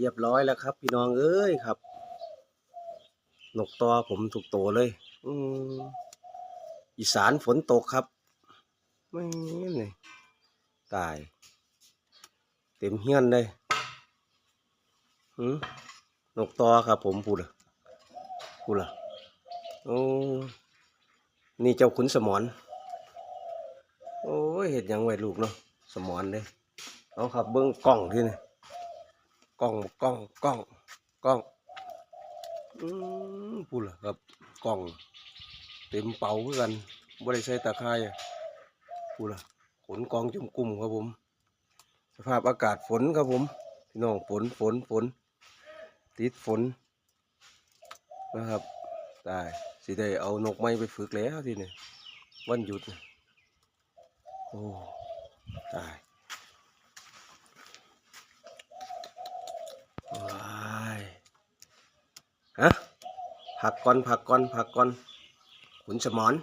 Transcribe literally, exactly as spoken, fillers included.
เรียบร้อยแล้วครับ พี่น้องเอ้ยครับ นกต่อผมทุกตัวเลย อืม อีสานฝนตกครับ แม่นเลย ตาย เต็มเฮือนเลย หืม นกต่อครับผม พูดละ พูดละ โอ้ นี่เจ้าขุนสมร โอ้ย เฮ็ดหยังไว้ลูกเนาะ สมรเด้ เอาครับ เบิ่งกล้องที่นี่ กล้อง กล้อง กล้อง กล้อง อืม พูดละครับ กล้อง เต็มเป๋าคือกัน บ่ได้ใส่ตาข่ายอะ พูดละ ขนกองจุ่มกลุ่มครับผม สภาพอากาศฝนครับผม พี่น้อง ฝน ฝน ฝน ติดฝน นะครับ ตาย สิได้เอานกไม้ไปฝึกแล้วทีนี้ วันหยุดนะ โอ้ ตาย ว้าย ฮะ พักก่อน พักก่อน พักก่อน ขุนสมร